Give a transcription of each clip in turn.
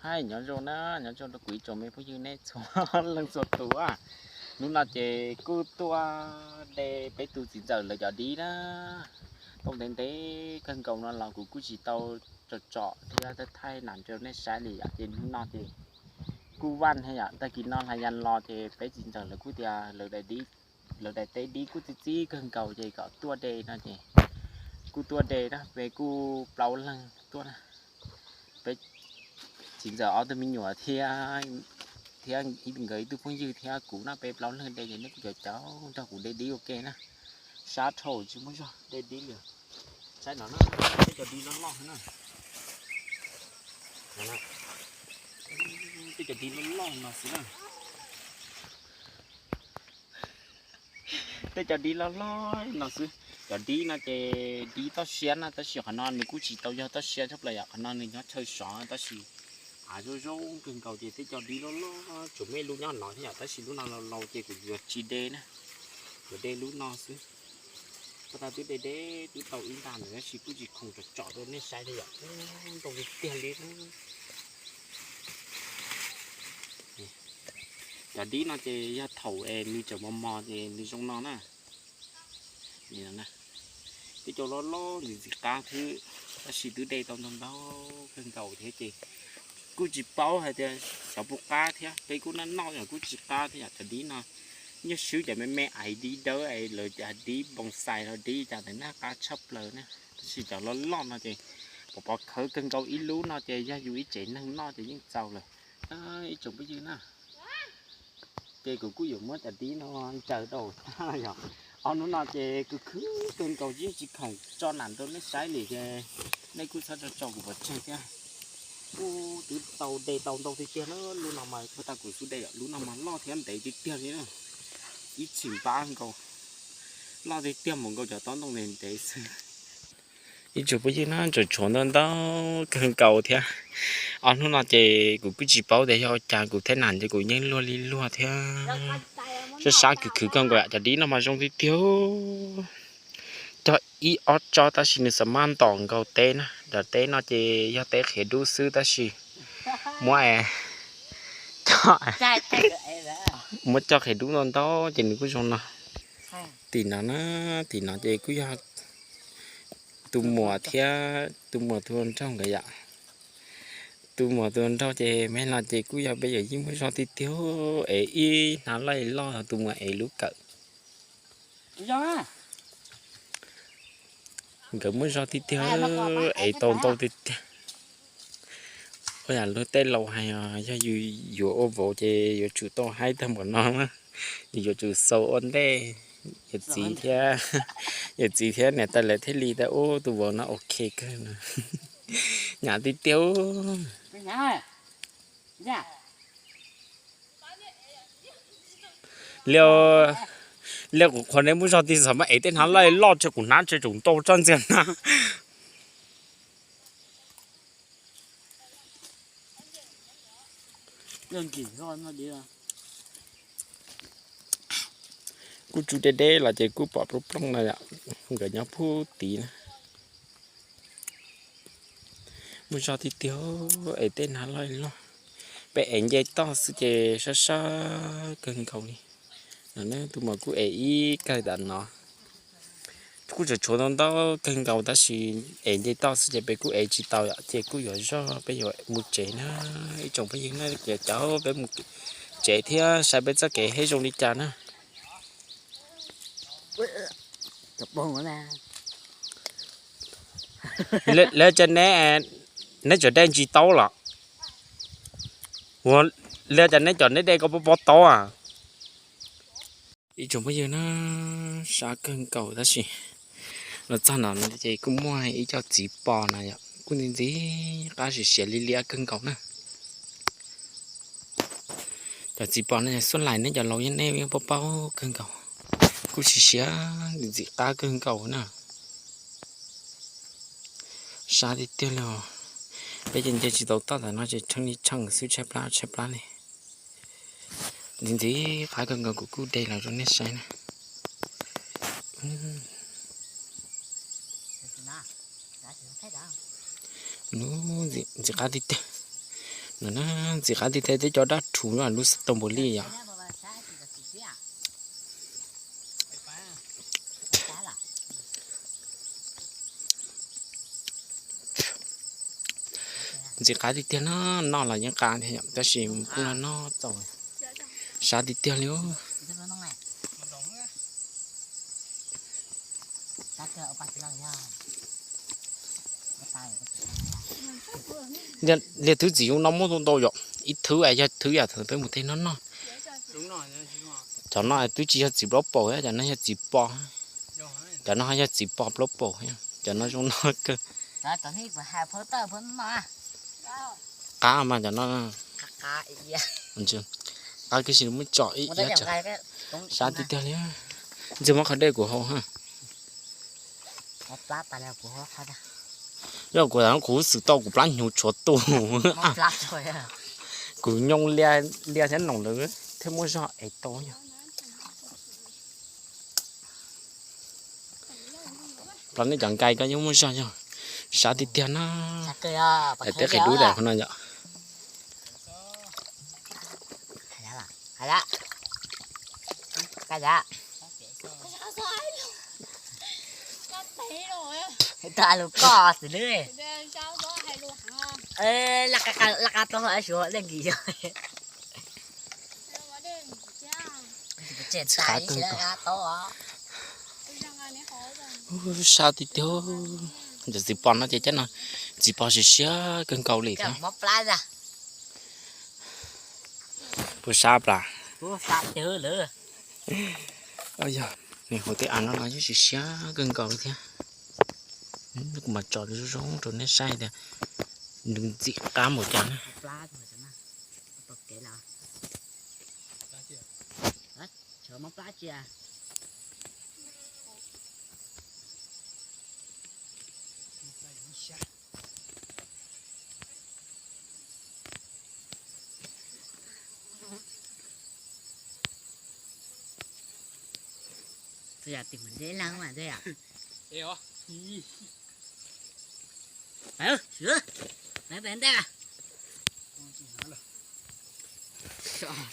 Hais nyob zoo na, nyob zoo rau kuv ib tsoom me phooj ywg nej txhua leej txhua tus. Hnub no ces kuj tuaj de peb tus txiv ntxawm lawv cov dib na. Tau ntev ntev kawg nkaus no los kuv kuj tsis tau tsom tsom thiab thaij thaij nam rau nej saib li yom. Ces hnub no ces kuj vaj thiab yom, tag kis no hlais yas los ces peb txiv ntxawm lawv kuj tias lawv daim teb dib kuj txi txib kawg nkaus ces kom tuaj de no ces kuj tuaj de na, peb kuj plaub leeg tuaj na. Peb txiv ntxawm ob tug me nyuam thiab, thiab nkawd ib tug phooj ywg thiab kuv no, peb plaub leeg de ces nej kuj caum caum nrog kuv de dib ua ke na. Sab dhau tsis muaj zog de dib li. Saib no na, tej cov dib loj loj na. Tej cov dib loj loj no xwb na. Tej cov dib loj loj no xwb. Cov dib no ces dib toj siab na, tab sis qhov no nws kuj tsis tau yog toj siab tshaj plaws yom, qhov no nws nyob chaw sov tab sis av zoo zoo kawg nkaus ces tej cov dib loj loj tsuas muaj ib lub nyob no thiab yom, tab sis lub no laus laus ces kuv yuav tsis de na, yuav de lub no xwb. Pab tag twb de de twb tau ib nta ntawd tab sis kuj tsis khoom tsom tsom rau nej saib li yom, ntau tiag tiag li. Cov dib no ces yog thaum es nws tseem mos mos ces nws zoo no na. Tej cov loj loj ntxim ntxim qab xwb, tab sis twb de tau ntau ntau kawg nkaus thiab ces kuj tsis paub hais tias xyov puas qab thiab, peb kuj noj noj yom kuj tsis qab thiab yom. Cov dib no nyuaj swb cov me me aiv dib dawb es lawv cov dib npoo xais los dib cas ntawd na, qab tshaj plaws na. Tab sis cov loj loj no ces pov pov khawv kawg nkaus, ib lub no ces yog yus ib tsev neeg noj ces yeej txaus lawm. Ib tsoom phooj ywg na, ces kuv kuj yuav muab cov dib no ntsaws rau yom. Ob hnub no ces kuv khwv kawg nkaus yeej tsis khoom tso nam rau nej saib li ces nej kuj txhob tso tso kuv pov tseg thiab. Kuj twb tau de tau ntau tiag tiag na, lub no mas pab tag kuv xub de yom, lub no mas loj thiab ntev tiag tiag li na. Ib txhis npab nkaus, loj tiag tiag npaum nkaus cov tob ntoo ntev ntev xwb. Ib tsoom phooj ywg na, tseem tshuav ntau ntau kawg nkaus thiab. Ob hnub no ces kuv kuj tsis paub tias yog ua cas kuv thiab nam ces kuv yeej luag li luag thiab. Sab sab khwv khwv kawg nkaus, cov dib no mas zoo tiag tiag. Cog ib ob tsob tab sis nws xam maj ntom nkaus teb na, cov teb no ces yog teb qhiav dub xwb tab sis muab, muab cog qhiav dub ntau ntau ces nws kuj zoo no. Tim no na, tim no ces kuj yog tus muam thiab tus muam tus hluas nraug nkawd yom. Tus muam tus hluas nraug ces me no ces kuj yog peb yawm yij muaj zog tiag tiag, es ib hnab loj loj, tus muam es lub kawm. Nkawd muaj zog tiag tiag, es tau ntau tiag tiag. Ua yam luag tej laus hais, yog yus yuav ua vauv ces yuav tsum tau haib tag npaum no na, yus yuav tsum xaus ua ntej. Yawm txiv thiab, yawm txiv thiab niam tais lawv thiaj li tias ub tus vauv no ok kawg no. Nyam tiag tiag. Liaj, liaj kuv qhuas neb muaj zog tiag, txhob mas ev tej hnab loj loj tso, kuv hnab tso tsoom ntau tsob ntxiag na. Kuj tsuj deb deb los ces kuj pom plooj plooj no yom, nkawd nyob pub tid na. Muaj zog tiag tiag, ev tej hnab loj loj. Peb ev nce toj xwb ces sab sab kawg nkaus li. No ne tus muam kuj ev ib kawm tam no. Kuj tseem tshuav ntau ntau kawg nkaus tab sis ev nce toj xwb ces peb kuj ev tsis tau yom, ces kuj yuav zog peb yuav mus tsev na. Ib tsoom phooj ywg na, ces caum peb mus tsev thiab saib peb txoj kev hej zoo li cas na. Lawv cas neb, neb cov dej ntsis taub los? Ua, lawv cas neb cov neb dej ko pob pob taub a? Ib tsoom phooj ywg na, sab kawg nkaus tab sis los txog no ces kuj muaj ib co txiv pos no yom, kuj ntxim ntxim qab siav siav li liab kawg nkaus na. Cov txiv pos no xuaj lais neb cov laus yeej, nej yeej paub paub kawg nkaus, kuj siav siav ntxim ntxim qab kawg nkaus na. Sab tiag tiag li os. Peb ces nce tsis tau toj ntawm no ces tsheej li tsheej xwb, tshaib plab tshaib plab li. Ntxim ntxim qab kawg nkaus, kuv kuj de los rau nej saib na. Ntxim qab tiag tiag. Ntxim qab tiag tiag, tej cov dab rhuv lub xov tooj npaum li yom. Ntxim qab tiag tiag no, noj los yeej qab thiab yom, tab sis kuj noj noj txaus, sab tiag tiag li. Liaj twb txiv zoo no muaj ntau ntau yom, ib thwv es yog thwv yam thaum peb mus tej no noj. Cov no twb tsis yog txiv plaub paus, cov no yog txiv pos. Cov no yog txiv pos plaub paus, cov no zoo no kawg. Qab mas cov no qab kiag, sis muab tso ib yam, sab tiag tiag li. Ntxig muab qhov dej kuv haus. Yog kuv, kuv xwm tau kuv plab hnyuv tshuav tu. Kuv nyoo liaj thiab noom lawv thiaj muaj zog es tau. Plaub nej cov nkai koj yeej muaj zog yog, sab tiag tiag na. Daim teb qis dub daim qhov no yom. Sab tiag tiag. Cov txiv pos no ces cov no txiv pos siav siav kawg nkaus li thiab. Puas sab plas? Yog, nws hauv tej av no los yeej siav siav kawg nkaus li thiab. Kuv mam tso zoo zoo rau nej saib tias nws ntxim qab npaum cas na.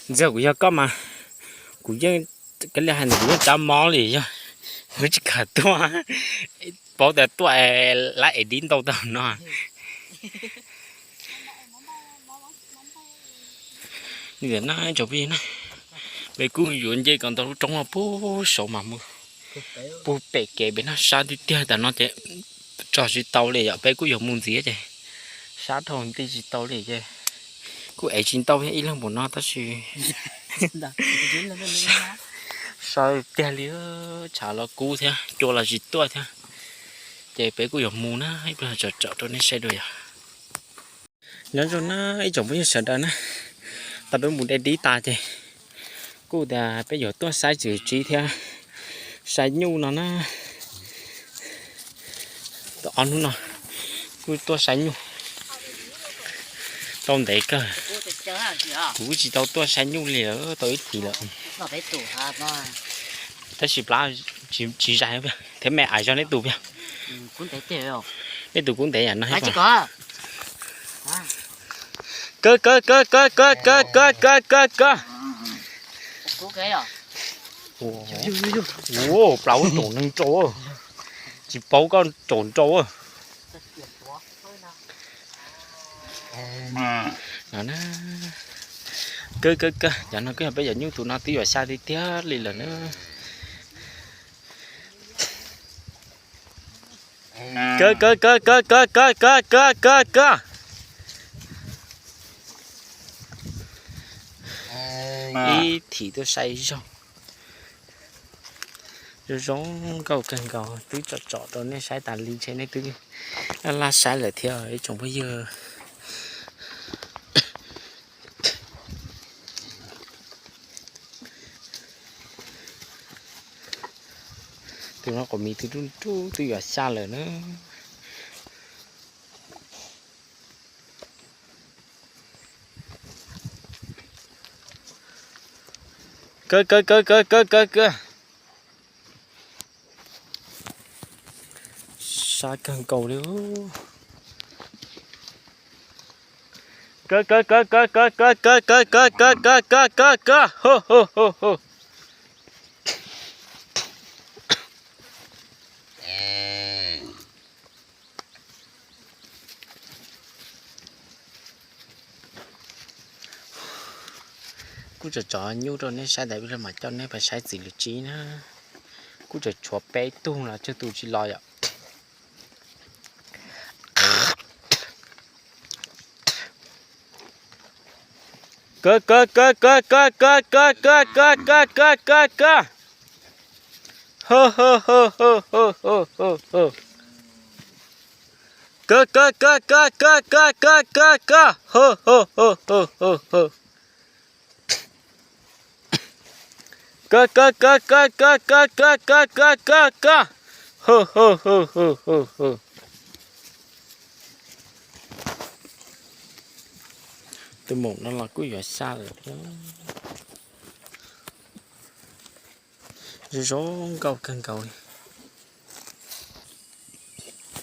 Ntxawg, kuv yog koj mas kuv yeej, kav liam hais ntawd kuv yeej tsav mob li yog, kuv tsis kam tuaj, paub tias tuaj lab es dib ntau tag no. Li ntawd na tsoom phooj ywg na, peb kuj yuav nce kom ntau lub roob no puag saud mas mus puag pem kev pem no, sab tiag tiag. Tam no ces tso tsis tau li yom, peb kuj yuav mus ntxiv ces sab dhau nti tsis tau li ces kuj ev tsis ntau thiab, ib leeg npaum no tab sis sab tiag li, tshav los kub thiab cua los tsis tuaj thiab, ces peb kuj yuav mus na, ib pliag tsom tsom rau nej saib dua yom. Nyob zoo na ib tsoom phooj ywg sawv daws na, tau peb mus de dib tas ces kuj tias peb yuav tuaj saib txiv tsib thiab saib nyuj no na. Ob hnub no kuj tuaj saib nyuj tau ntev kawg. Kuv kuj tsis tau tuaj saib nyuj li lawm tau ib hlis lawm. Tab sis plab tsis zais thiab me, ais zog neb tus pia. Neb tus kub ntev yam no. Kawg kawg kawg kawg kawg kawg kawg kawg kawg. Ua, plaub raum neeg rau, tsis paub koj raum nrau. Kawg kawg kawg, cov no kawg yog peb cov nyuj tus no twb yuav xya tiag tiag li lawm na. Kawg kawg kawg kawg kawg kawg kawg kawg kawg. Ib thim tuaj saib zoo, zoo zoo nkauj kawg nkaus, twb tsom tsom rau nej saib tas li ntshe nej twb laj laj saib lawm thiab ib tsoom phooj ywg. Tus no quas mis twb rub rub twb yuav xya lawm na. Kawg kawg kawg kawg kawg kawg kawg. Sab kawg nkaus li. Kaw, kaw, kaw, kaw, kaw, kaw, kaw, kaw, kaw, kaw, kaw, kaw, kaw, kaw, ho, ho, ho, ho. Kuv tsom tsom nyuj rau neb saib ntawd, los coj neb pais saib txiv lws tsib na. Kuv tseem tshuav peb tug los tsawg tus tsis los yom. Kaw, kaw, kaw, kaw, kaw, kaw, kaw, kaw, kaw, kaw, kaw, kaw, kaw. Ho, ho, ho, ho, ho, ho, ho, ho. Kaw, kaw, kaw, kaw, kaw, kaw, kaw, kaw, kaw. Ho, ho, ho, ho, ho, ho. Kaw, kaw, kaw, kaw, kaw, kaw, kaw, kaw, kaw, kaw, kaw. Ho, ho, ho, ho, ho, ho. Tus maum no los kuj yuav xya lawm thiab. Zoo zoo nkauj kawg nkaus li.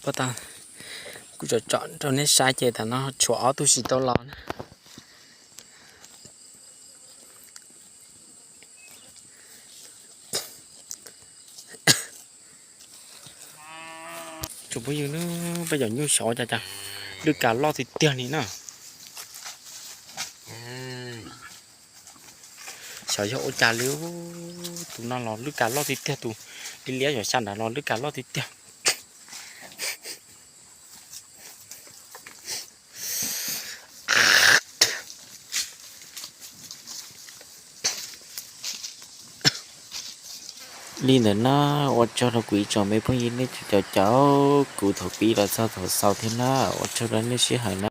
Pab tag, kuv tsom tsom rau neb saib ces tam no tshuav ob tug tsis tau los na. Tsoom phooj ywg, peb cov nyuj xyov cas cas lwj kav loj tiag tiag li na. Xyov yog ua cas li, tus no los lwj kav loj tiag tiag, tus liab liab xyov xya nrad los lwj kav loj tiag tiag. Li ntawd na, ua tsaug rau kuv ib tsoom me phooj ywg nej txhua tus caum kuv thaum pib los txog thaum xaus thiab na, ua tsaug rau nej sij hawm na.